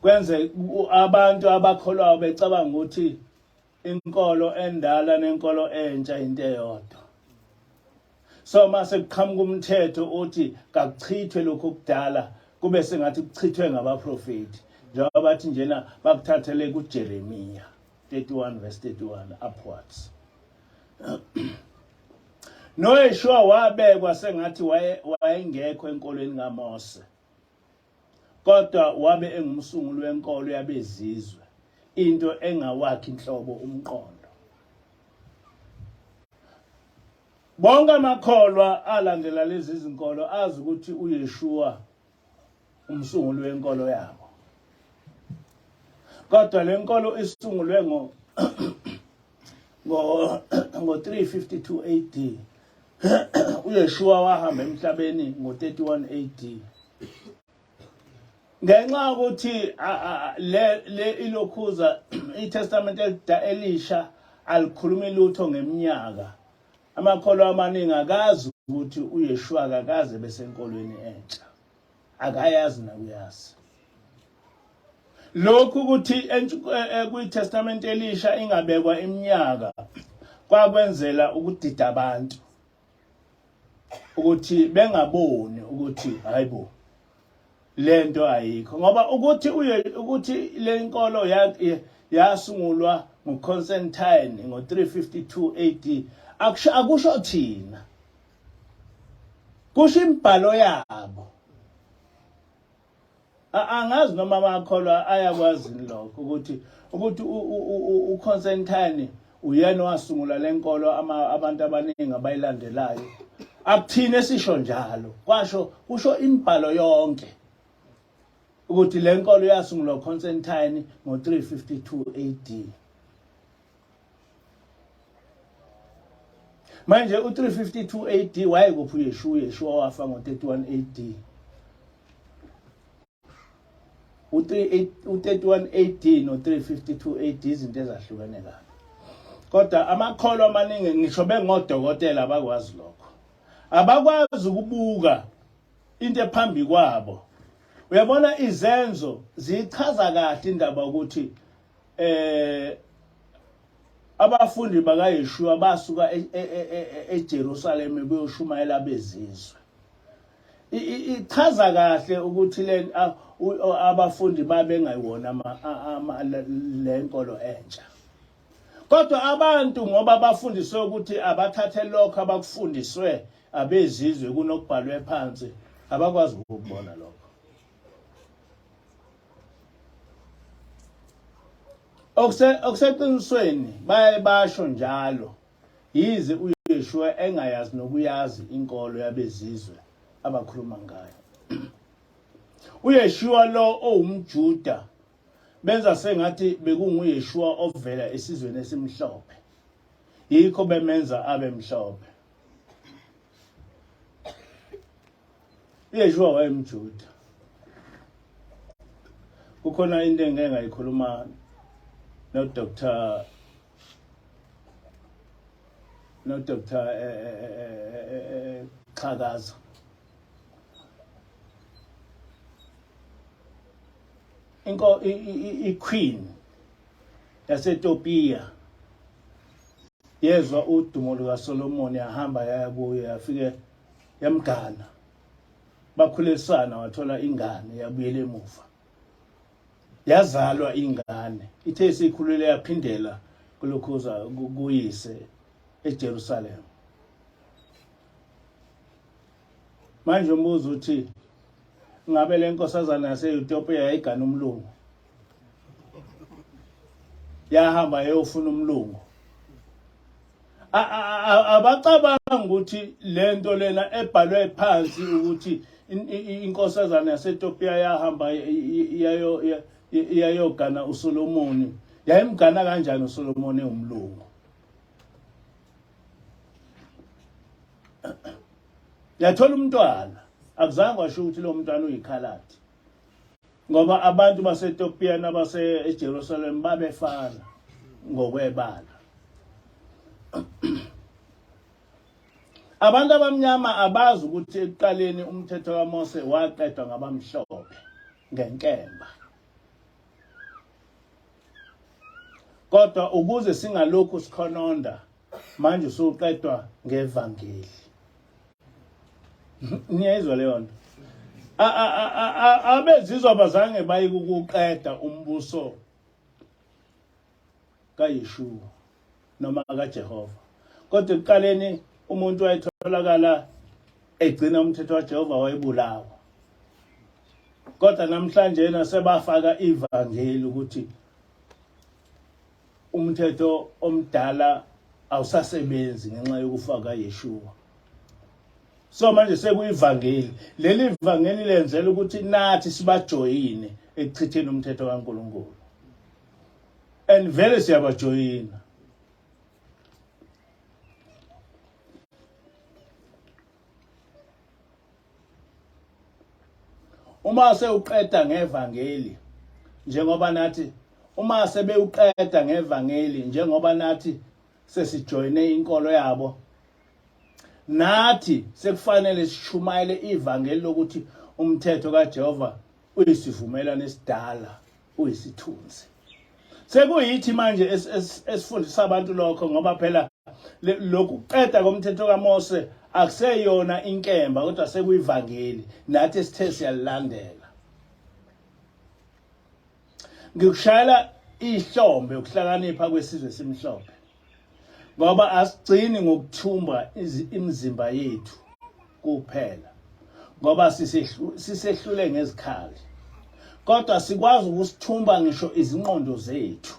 Speaker 1: kwenze abantu abakholwayo becabanga ukuthi inkolo endala nenkolo entsha into eyodwa. So mase kuqhamuka umthetho othi kakuchithwe lokho okudala kube sengathi kuchithwe ngabaprofeti njengoba bathi njena bakuthathele kuJeremiya 31 verse 31 upwards. NoYeshua wabekwa sengathi wayengekho enkolweni kaMose. Kodwa wabe engumsunguli wenkolo yabezizwe, into engawakhi inhlobo umqondo. Bonke amakholwa alandela lezi zinkolo azi ukuthi uYeshua umsunguli wenkolo yabo. Kodwa le nkolo isungulwe ngo ngo 352 AD. uYeshua wahamba emhlabeni ngo-31 AD. Ngenxa yokuthi le le ilokhuza iTestament elisha alikhulumi lutho ngeminyaka. Amakholwa amaningi akazi ukuthi uYeshua akakaze besenkolweni entsha. Akayazi nakuyazi. Lokhu ukuthi e, kwiTestament elisha ingabekwa iminyaka kwakwenzela ukudida abantu ukuthi bengaboni ukuthi hayibo lento ayikho ngoba ukuthi uye ukuthi lenkolo yasungulwa nguConstantine ngo352 AD akusho akusho thina kusho imibhalo yabo. Angazi noma amakholwa ayakwazi lokho ukuthi ukuthi uConstantine uyena owasungula lenkolo abantu abaningi abayilandelayo. Akuthina esisho njalo, kwasho kusho imibhalo yonke ukuthi lenkolo yasungulwa uConstantine ngo-352 AD. Manje u-352 AD wayekuphi uYeshua? UYeshua wafa ngo-31 AD. U-31 AD no-352 AD izinto ezahlukene kabi. Kodwa amakholwa amaningi ngisho bengodokotela abakwazi lokho. Abakwazi ukubuka into ephambi kwabo. Uyabona izenzo zichaza kahle indaba ukuthi eh Abafundi bakaYeshua basuka eJerusalema beyoshumayela abezizwe. Ichaza kahle ukuthi le abafundi babengayiwona le nkolo entsha. Kodwa abantu ngoba bafundiswe ukuthi abathathe lokho abakufundiswe abezizwe kunokubhalwe phansi abakwazi ukubona lokho. Okuseqinisweni baye basho njalo yize uYeshua engayazi nokuyazi inkolo yabezizwe abakhuluma ngayo. UYeshua lo owumJuda benza sengathi bekunguYeshua ovela esizweni esimhlophe. Yikho bemenza abe mhlophe. UYeshua wayemJuda. Kukhona into engeke ngayikhuluma no Dr. no Dr. Eh, eh, eh, Xhakaza. Inko i-queen yaseTopiya yezwa udumo lukaSolomon yahamba yaya kuye yafike yamgana bakhulisana wathola ingane yabuyela emuva yazalwa ingane ithe isikhulule yaphindela kulokhuza kuyise eJerusalem manje umbuzo uthi ngabe le nkosazana yase-Ethiopia yayigana umlungu yahamba yayofuna umlungu Abacabanga ukuthi lento lena ebhalwe phansi ukuthi inkosazana yaseTopiya yahamba yayogana uSolomoni yayimgana kanjani uSolomoni ewumlungu yathola umntwana akuzange washo ukuthi lo mntwana uyikhaladi ngoba abantu baseTopiya nabaseJerusalem babefana ngokwebala abantu abamnyama abazi ukuthi ekuqaleni umthetho kaMose waqedwa ngabamhlophe ngenkemba kodwa ukuze singalokhu sikhononda manje usuqedwa ngevangeli niyayizwa leyo nto abezizwe abazange bayi ukuqeda umbuso kaYeshua noma kaJehova kodwa ekuqaleni umuntu wayetholakala egcina umthetho kaJehova wayebulawa kodwa namhlanje nasebafaka ivangeli ukuthi umthetho omdala awusasebenzi ngenxa yokufa kaYeshua so manje sekuyivangeli leli vangeli lenzela ukuthi nathi sibajoyine ekuchitheni umthetho kaNkuluNkulu and vele siyabajoyina uma sewuqeda ngevangeli njengoba nathi uma sebewuqeda ngevangeli njengoba nathi sesijoyine inkolo yabo nathi sekufanele sishumayele ivangeli lokuthi umthetho kaJehova uyisivumelwano esidala uyisithunzi sekuyithi manje esifundisa abantu lokho ngoba phela lokhu kuqeda komthetho kaMose akuseyona inkemba kodwa sekuyivangeli nathi sithe siyalilandela ngikushayela ihlombe ukuhlakanipha kwesizwe simhlophe ngoba asigcini ngokuthumba imizimba yethu kuphela ngoba sisehlule ngezikhali kodwa sikwazi ukusithumba ngisho izinqondo zethu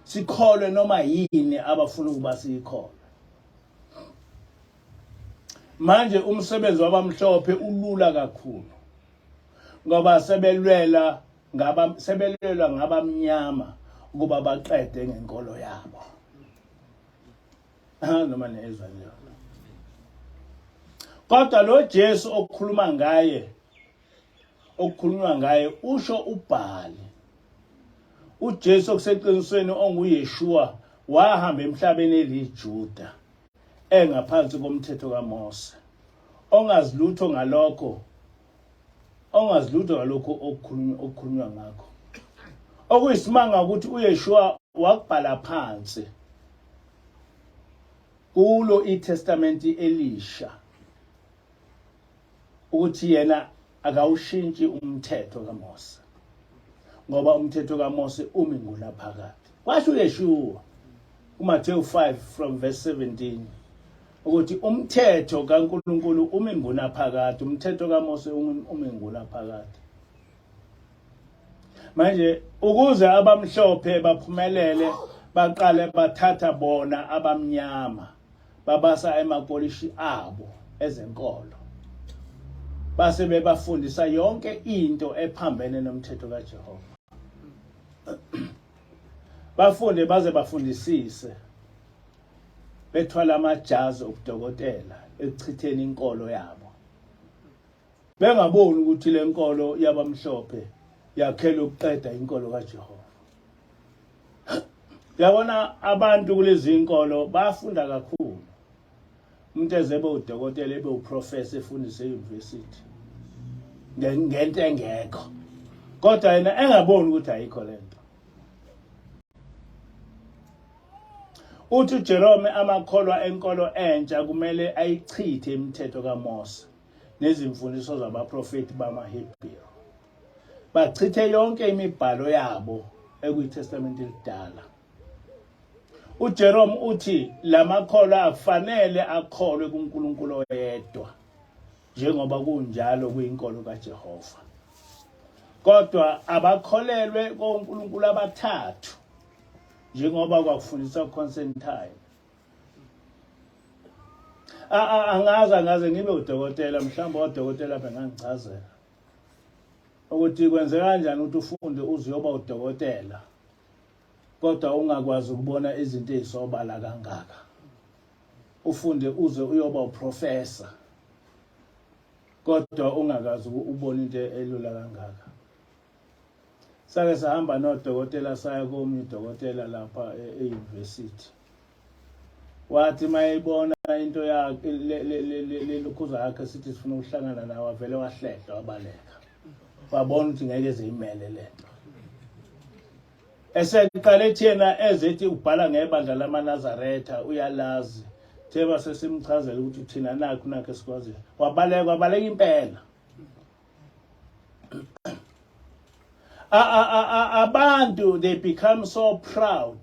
Speaker 1: sikholwe noma yini abafuna ukuba siyikholwe manje umsebenzi wabamhlophe ulula kakhulu ngoba sebelwela ngaba sebelwelwa ngabamnyama ukuba baqede ngenkolo yabo noma nezwa leyo kodwa lo Jesu okukhuluma ngaye okukhulunywa ngaye usho uBhali uJesu okuseqinisweni onguYeshua wahamba emhlabeni eliJuda engaphansi komthetho kaMose ongazi lutho ngalokho ongazi lutho ngalokho okukhulunywa okukhulunywa ngakho okuyisimanga ukuthi uYeshua wakubhala phansi Kulo iTestamenti elisha ukuthi yena akawushintshi umthetho kaMose ngoba umthetho kaMose umi ngunaphakade. Kwasho uYeshua kuMathewu 5 from verse 17 ukuthi umthetho kaNkuluNkulu umi ngunaphakade, umthetho kaMose umi ngunaphakade. Manje ukuze abamhlophe baphumelele baqale bathatha bona abamnyama babasa emakolishi abo ezenkolo base bebafundisa yonke into ephambene nomthetho kaJehova. Bafunde baze bafundisise bethwala amajazi obudokotela ekuchitheni inkolo yabo. Bengaboni ukuthi lenkolo yabamhlophe yakhelwe ukuqeda inkolo kaJehova. Yabona abantu kulezi inkolo bafunda kakhulu. Umuntu ezebe udokotela ebe uprofessor efundise e-university ngento engekho. Kodwa yena engaboni ukuthi ayikho lento. Uthi uJerome amakholwa enkolo entsha kumele ayichithe imithetho kaMose nezimfundiso zabaprofethi bamaHebheru. Bachithe yonke imibhalo yabo ekwiTestamente elidala. UJerome uthi lamakholwa akufanele akholwe kuNkulunkulu oyedwa njengoba kunjalo kwinkolo kaJehova. Kodwa abakholelwe koNkulunkulu abathathu njengoba kwakufundisa uConstantine. Angazi angaze ngibe udokotela mhlawumbe odokotela bengangichazela ukuthi kwenzeka kanjani ukuthi ufunde uze uyoba udokotela kodwa ungakwazi ukubona izinto ezisobala kangaka ufunde uze uyoba uprofessor kodwa ungakazi ubone into elula kangaka. Sake sahamba nodokotela saya komunye udokotela lapha e-university. Wathi mayebona into yakhe lelukhuza yakhe sithi sifuna ukuhlangana nawe wavele wahlehla wabaleka. Wabona ukuthi ngeke ezeyimele lento. Eseqale thina ezethi ubhala ngebandla lamaNazaretha uyalazi. Theba sesimchazela ukuthi thina nakho nakho esikwaziyo. Wabaleka wabaleka impela. Abantu they become so proud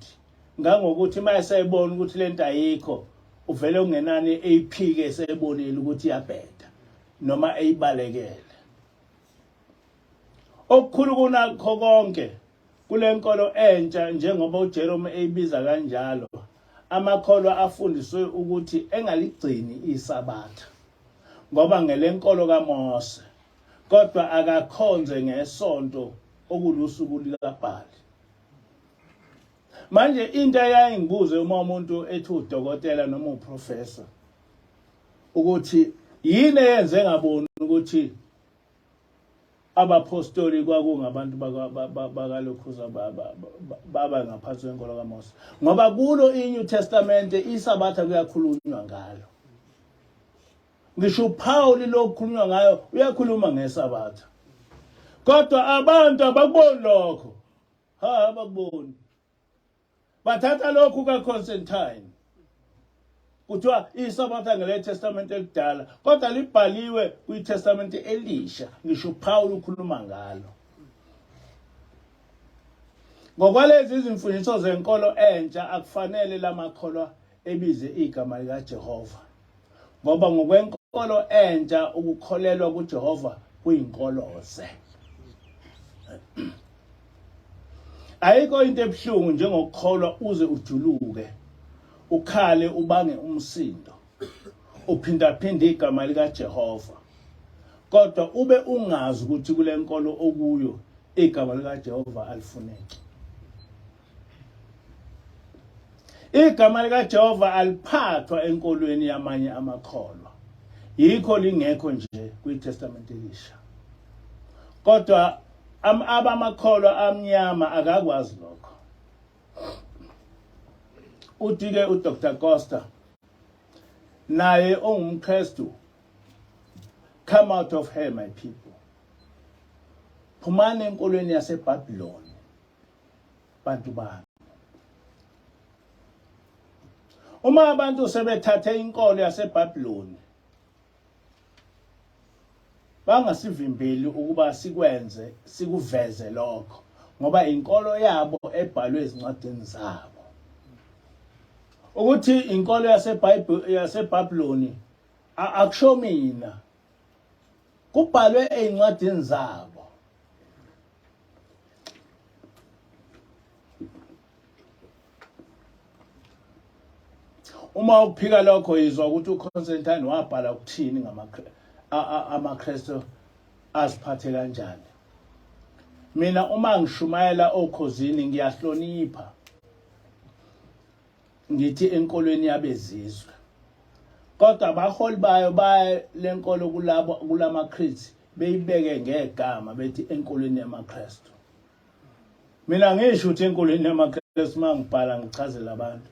Speaker 1: ngangokuthi uma esebona ukuthi lento ayikho uvele ungenani eyiphike esebonile ukuthi iyabheda noma eyibalekele. Okukhulu kunakho konke kule nkolo entsha njengoba uJerome eyibiza kanjalo amakholwa afundiswe ukuthi engaligcini iSabatha ngoba ngelenkolo kaMose kodwa akakhonze ngesonto okulusuku likaBhali. Manje into eyayingibuze uma umuntu ethi udokotela noma uprofessor ukuthi yini eyenze ngaboni ukuthi abapostoli kwakungabantu bakalokhuza baba ngaphansi kwenkolo kaMose ngoba kulo iNew Testament iSabatha kuyakhulunywa ngalo. Ngisho uPaul lokukhulunywa ngayo uyakhuluma ngeSabatha. Kodwa abantu abakuboni lokho. Ha abakuboni. Bathatha lokhu kaConstantine. Kuthiwa iSabatha ngele Testament elidala kodwa libhaliwe kwiTestament elisha ngisho uPaul ukhuluma ngalo. Ngokwalezi izimfundiso zenkolo entsha akufanele lamakholwa ebize igama likaJehova ngoba ngokwenkolo entsha ukukholelwa kuJehova kuyinkoloze. Ayikho into ebuhlungu njengokukholwa uze ujuluke ukhale ubange umsindo uphindaphinda igama likaJehova kodwa ube ungazi ukuthi kule nkolo okuyo igama likaJehova alifuneki. Igama likaJehova aliphathwa enkolweni yamanye amakholwa. Yikho lingekho nje kwiTestament elisha. Kodwa abamakholwa amnyama akakwazi lokho. Uthi-ke uDr Costa naye ongumKristu, come out of her my people. Phumani enkolweni yaseBhabhiloni. Bantu bami. Uma abantu sebethathe inkolo yaseBhabhiloni bangasivimbeli ukuba sikwenze sikuveze lokho ngoba inkolo yabo ebhalwe ezincwadini zabo ukuthi inkolo yaseBhayibheli yaseBhabhiloni akusho mina kubhalwe ezincwadini zabo Uma ukuphika lokho yizwa ukuthi uConstantine wabhala ukuthini ngamaKristu aziphathe kanjani. Mina uma ngishumayela okhozini ngiyahlonipha ngithi enkolweni yabezizwe. Kodwa abaholi bayo baye lenkolo kulabo kulamaKristu beyibeke ngegama bethi enkolweni yamaKristu. Mina ngisho ukuthi enkolweni yamaKristu uma ngibhala ngichazela abantu.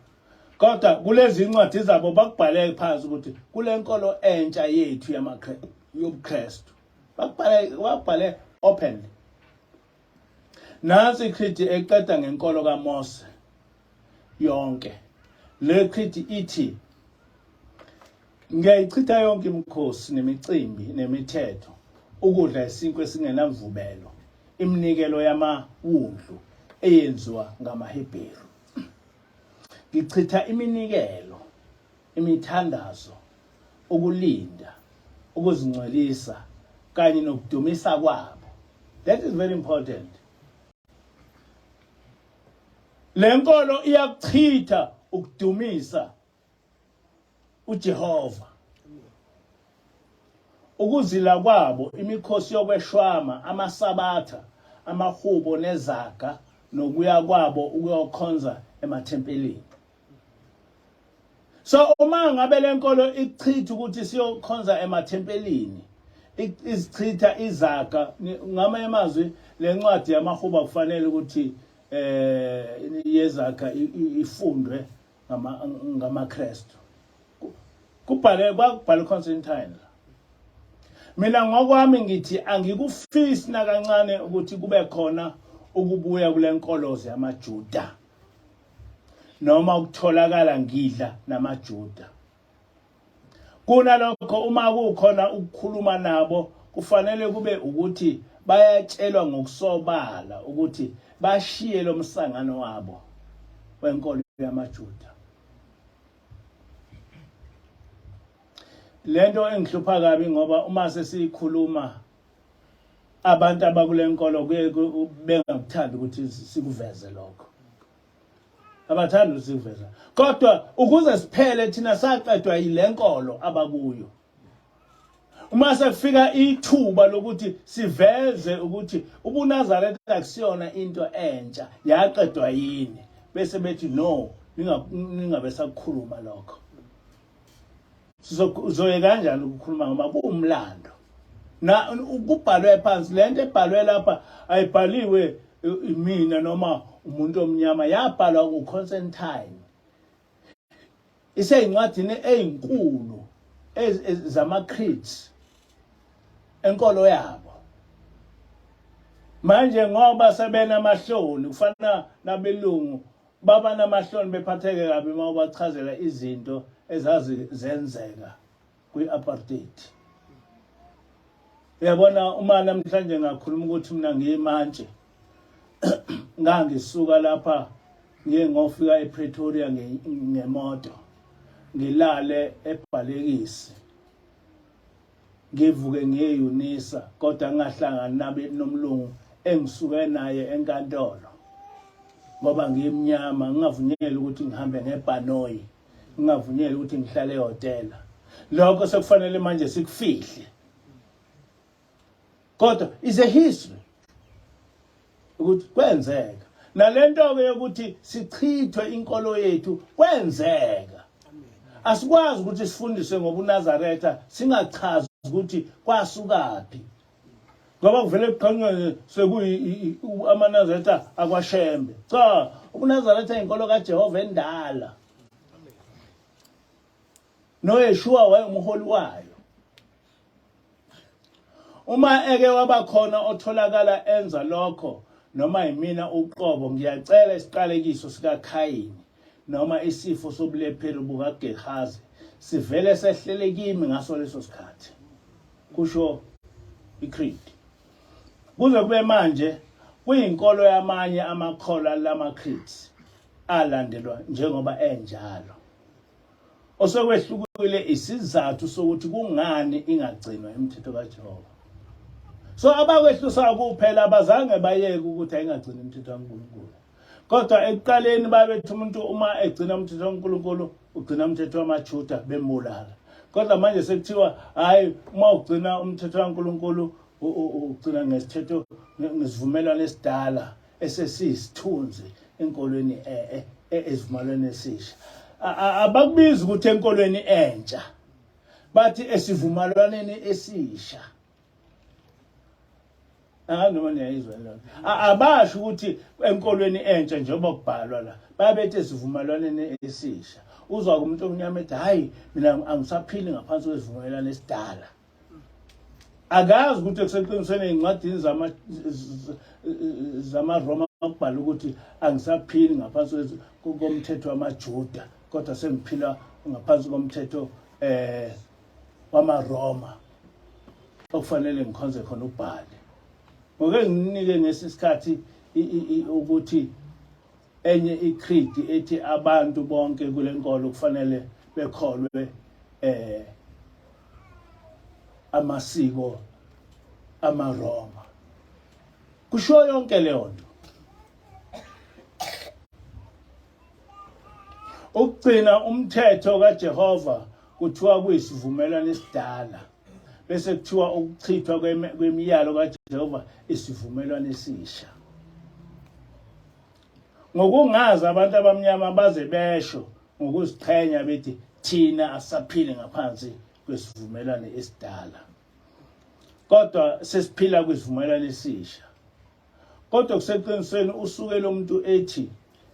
Speaker 1: Kodwa kulezi incwadi zabo bakubhale phansi ukuthi kule nkolo entsha yethu yamaKristu yobuKristu. Bakubhale bakubhale openly. Nansi iCreed eqeda ngenkolo kaMose yonke. Le creed ithi ngiyayichitha yonke imikhosi nemicimbi nemithetho ukudla isinkwa esingenamvubelo iminikelo yamawundlu eyenziwa ngamaHebheru. Ngichitha iminikelo, imithandazo, ukulinda, ukuzingcwelisa kanye nokudumisa kwabo. That is very important. Le nkolo iyakuchitha ukudumisa uJehova. Ukuzila kwabo, imikhosi yokweshwama, amasabatha, amahubo nezaga nokuya kwabo ukuyokhonza emathempelini. So uma ngabe lenkolo ichitha ukuthi siyokhonza emathempelini, izichitha izaga, ngamanye amazwi lencwadi yamahubo kufanele ukuthi eh yezaga ifundwe ngamaKristu. Kubhale kwakubhala uConstantine. Mina ngokwami ngithi angikufisi nakancane ukuthi kube khona ukubuya kule nkolozo yamaJuda noma ukutholakala ngidla namaJuda. Kunalokho uma kukhona ukukhuluma nabo kufanele kube ukuthi bayatshelwa ngokusobala ukuthi bashiye lo msangano wabo wenkolo yamaJuda. Lento engihlupha kabi ngoba uma sesiyikhuluma abantu abakule nkolo kuye bengakuthandi ukuthi sikuveze lokho. Abathandi ukuthi sikuveze. Kodwa ukuze siphele thina saqedwa yilenkolo abakuyo. Uma sekufika ithuba lokuthi siveze ukuthi ubuNazaretha akusiyona into entsha yaqedwa yini bese bethi no ningabe sakukhuluma lokho. Sizoye kanjani ukukhuluma ngoba kuwumlando. Na kubhalwe phansi lento ebhalwe lapha ayibhaliwe imina noma umuntu omnyama yabhalwa uConstantine. Iseyincwadini ezinkulu zamaCreeds enkolo yabo. Manje ngoba sebenamahloni kufana nabelungu baba namahloni bephatheke kabi uma ubachazela izinto ezazizenzeka kwi-apartheid. Uyabona uma namhlanje ngakhuluma ukuthi mina ngiyimantshi ngangisuka lapha ngiye ngofika ePretoria ngemoto ngilale eBhalekisi ngivuke ngiye eUnisa kodwa ngingahlangani nabe nomlungu engisuke naye enkantolo ngoba ngimnyama ngingavunyelwa ukuthi ngihambe ngebhanoyi ngingavunyelwa ukuthi ngihlale ehhotela lokho sekufanele manje sikufihle kodwa is a history ukuthi kwenzeka nalento ke yokuthi sichithwe inkolo yethu kwenzeka asikwazi ukuthi sifundise ngobuNazaretha singachazi ukuthi kwasukaphi ngoba kuvele kuqhamuke sekuyi amaNazaretha akwaShembe cha ubuNazaretha inkolo kaJehova endala noYeshua wayengumholi wayo Uma eke waba khona otholakala enza lokho noma yimina uqobo ngiyacela isiqalekiso sikaKhayini noma isifo sobulepheri bukaGehazi sivele sehlele kimi ngaso leso sikhathi, kusho iCreed. Kuze kube manje kuyinkolo yamanye amakholwa lamaCreeds alandelwa njengoba enjalo. Osekwehlukile isizathu sokuthi kungani ingagcinwa imithetho kaJehova. So abakwehlusa kuphela abazange bayeke ukuthi ayingagcini imithetho kaNkulunkulu. Kodwa ekuqaleni babethi umuntu uma egcina umthetho kaNkulunkulu ugcina umthetho wamaJuda bembulala. Kodwa manje sekuthiwa hayi uma ugcina umthetho kaNkulunkulu ugcina ngesithetho ngesivumelwano esidala esesiyisithunzi enkolweni e, e, e, esivumelwaneni esisha. Abakubizi ukuthi enkolweni entsha. Bathi esivumelwaneni esisha. Ah noma niyayizwa lona. Abasho ukuthi enkolweni entsha njengoba kubhalwa la. Babethi esivumelwaneni esisha. Uzwa kumuntu omnyama ethi hayi mina angisaphili ngaphansi kwesivumelwano esidala. Akazi ukuthi kuseqinisweni ezincwadini zama zamaRoma kubhala ukuthi angisaphili ngaphansi komthetho wamaJuda kodwa sengiphila ngaphansi komthetho eh wamaRoma okufanele ngikhonze khona uBhali. Ngoke nginike ngesisikhathi ukuthi enye icreed ethi abantu bonke kule nkolo kufanele bekholwe eh amasiko amaRoma. Kusho yonke leyo nto. Ukugcina umthetho kaJehova kuthiwa kuyisivumelwano esidala bese kuthiwa ukuchithwa kwemiyalo kaJehova isivumelwano esisha. Ngokungazi abantu abamnyama baze besho ngokuziqhenya bethi thina asaphili ngaphansi kwesivumelwano esidala kodwa sesiphila kwisivumelwano esisha. Kodwa kuseqinisweni usuke lo muntu ethi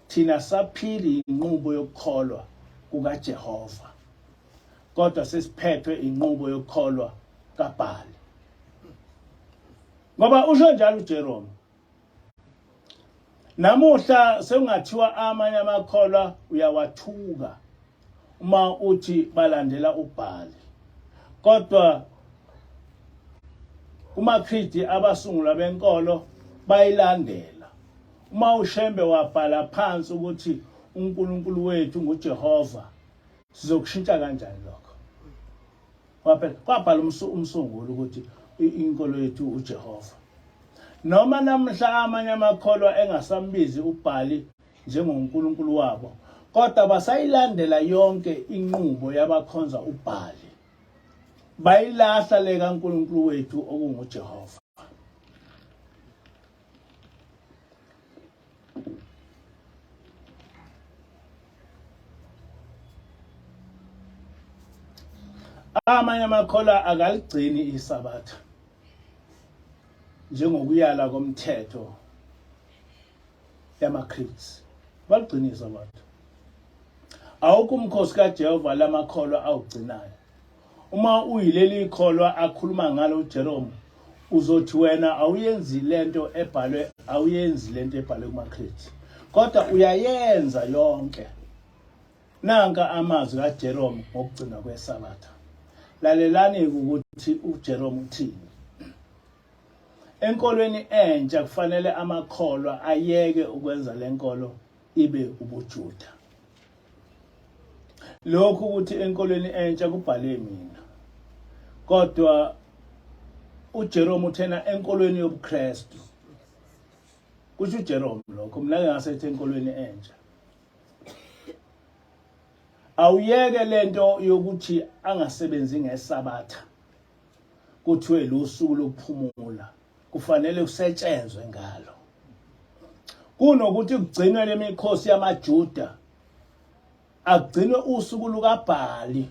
Speaker 1: thina saphili inqubo yokukholwa kukaJehova kodwa sesiphethwe inqubo yokukholwa kaBhali. Ngoba usho njalo uJerome. Namuhla sekungathiwa amanye amakholwa uyawathuka uma uthi balandela uBhali. Kodwa kumaKridi abasungula benkolo bayilandela. Uma uShembe wabhala phansi ukuthi uNkulunkulu wethu nguJehova, sizokushintsha kanjani lokho? Kwaphela kwabhala umsunguli ukuthi inkolo yethu uJehova. Noma namhla amanye amakholwa engasambizi uBhali njengoNkulunkulu wabo, kodwa basayilandela yonke inqubo yabakhonza uBhali. Bayilahla le kaNkulunkulu wethu okunguJehova. Amanye amakholwa akaligcini iSabatha njengokuyala komthetho yamaCreeds. Baligcina iSabatha. Awukho umkhosi kaJehova lamakholwa awugcinayo. Uma uyileli kholwa akhuluma ngalo uJerome uzothi wena awuyenzi lento ebhalwe awuyenzi lento ebhalwe kumaCreeds. Kodwa uyayenza yonke. Nanka amazwi kaJerome ngokugcinwa kweSabatha. Lalelani ukuthi uJerome uthini. Enkolweni entsha kufanele amakholwa ayeke ukwenza lenkolo ibe ubuJuda. Lokhu ukuthi enkolweni entsha kubhale mina. Kodwa uJerome uthena enkolweni yobuKristu. Kusho uJerome lokho mina ke ngasethi enkolweni entsha. Awuyeke lento yokuthi angasebenzi ngeSabatha. Kuthiwe lusuku lokuphumula kufanele kusetshenzwe ngalo. Kunokuthi kugcinwe lemikhosi yamaJuda akugcinwe usuku lukaBhali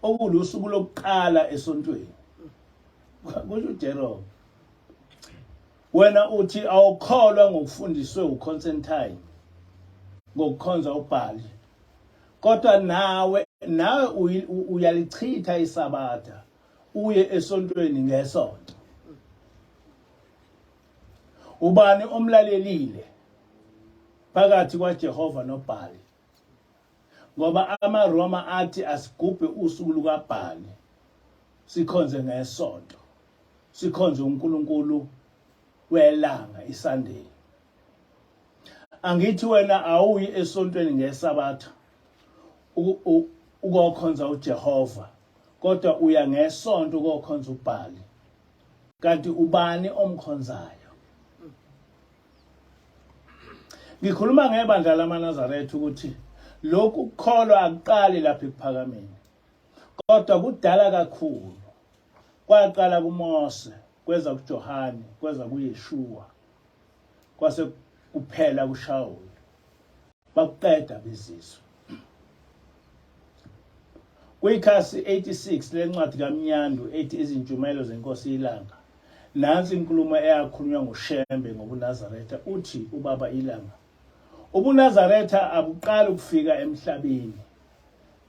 Speaker 1: okulusuku lokuqala esontweni. Kusho uJerome. Wena uthi awukholwa ngokufundiswe uConstantine ngokukhonza uBhali. Kodwa nawe nawe uyalichitha iSabatha uye esontweni ngesonto. Ubani omlalelile phakathi kwaJehova noBhali? Ngoba amaRoma athi asigubhe usuku lukaBhali sikhonze ngesonto. Sikhonze uNkulunkulu welanga iSunday. Angithi wena awuyi esontweni ngeSabatha ukokhonza uJehova kodwa uya ngesonto ukokhonza uBhali. Kanti ubani omkhonzayo? Ngikhuluma ngebandla lamaNazaretha ukuthi lokhu kukholwa akuqali lapha ekuphakameni kodwa kudala kakhulu. Kwaqala kuMose, kweza kuJohane, kweza kuYeshua, kwase kuphela kuShawuli. Bakuqeda bezizwe. Kwikhasi 86 lencwadi kaMnyandu ethi Izintshumayelo zeNkosi iLanga, nansi inkulumo eyakhulunywa nguShembe ngobuNazaretha, uthi uBaba iLanga, UbuNazaretha abuqali ukufika emhlabeni,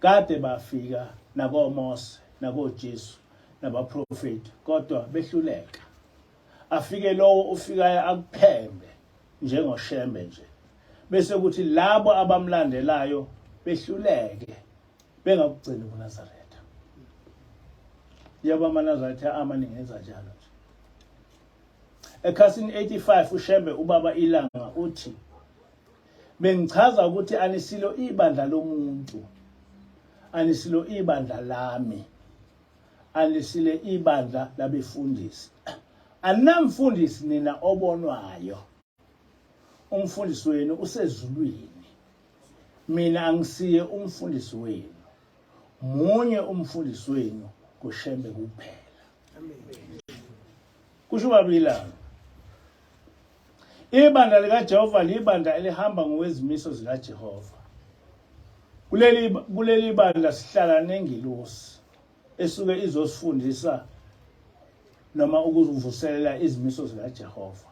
Speaker 1: kade bafika nakoMose nakoJesu nabaprofeti, kodwa behluleka. Afike lowo ofikayo akuphembe njengoShembe nje, bese kuthi labo abamlandelayo behluleke bengakugcini ubuNazaretha. Yebo, amaNazaretha amaningi enza njalo nje. Ekhasini 85 uShembe ubaba iLanga uthi bengichaza ukuthi anisilo ibandla lomuntu, anisilo ibandla lami, anisile ibandla labefundisi, aninamfundisi nina obonwayo, umfundisi wenu usezulwini, mina angisiye umfundisi wenu, munye umfundisi wenu kuShembe kuphela. Kusho ubaba iLanga. Ibandla likaJehova libandla elihamba ngokwezimiso zikaJehova. Kuleli kuleli bandla sihlala nengilosi esuke izosifundisa noma ukuvuselela izimiso zikaJehova.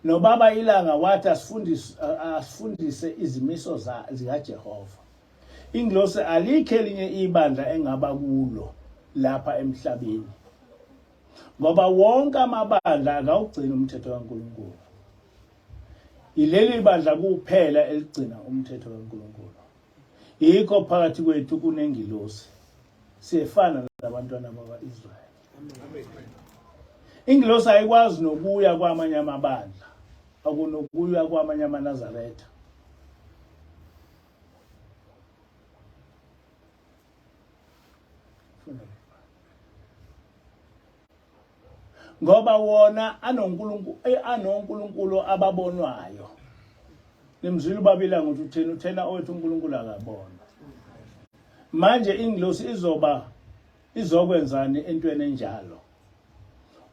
Speaker 1: Nobaba iLanga wathi asifundise asifundise izimiso zikaJehova. Ingilosi alikho elinye ibandla engaba kulo lapha emhlabeni. Ngoba wonke amabandla akawugcini umthetho kaNkulunkulu. Yileli bandla kuphela eligcina umthetho kaNkulunkulu. Yikho phakathi kwethu kunengilosi. Siyefana nabantwana bakwa-Israyeli. Ingilosi ayikwazi nokuya kwamanye amabandla, akunokuya kwamanye amaNazaretha. Ngoba wona anoNkulunkulu eh, anoNkulunkulu ababonwayo. Nimzwile ubabila ngokuthi utheni uthena owethu uNkulunkulu akabonwa. Manje ingilosi izoba izokwenzani entweni enjalo?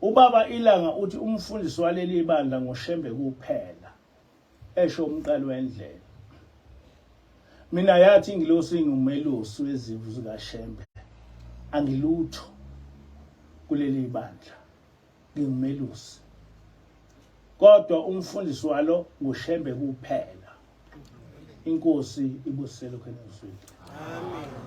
Speaker 1: Ubaba iLanga uthi umfundisi waleli bandla ngoShembe kuphela. Esho umqali wendlela. Mina yathi ingilosi ngiwumelusi wezimvu zikaShembe. Angilutho kuleli bandla. Ngingumelusi. Kodwa umfundisi walo nguShembe kuphela. Inkosi ibusise lokho enizwile.
Speaker 2: Amen.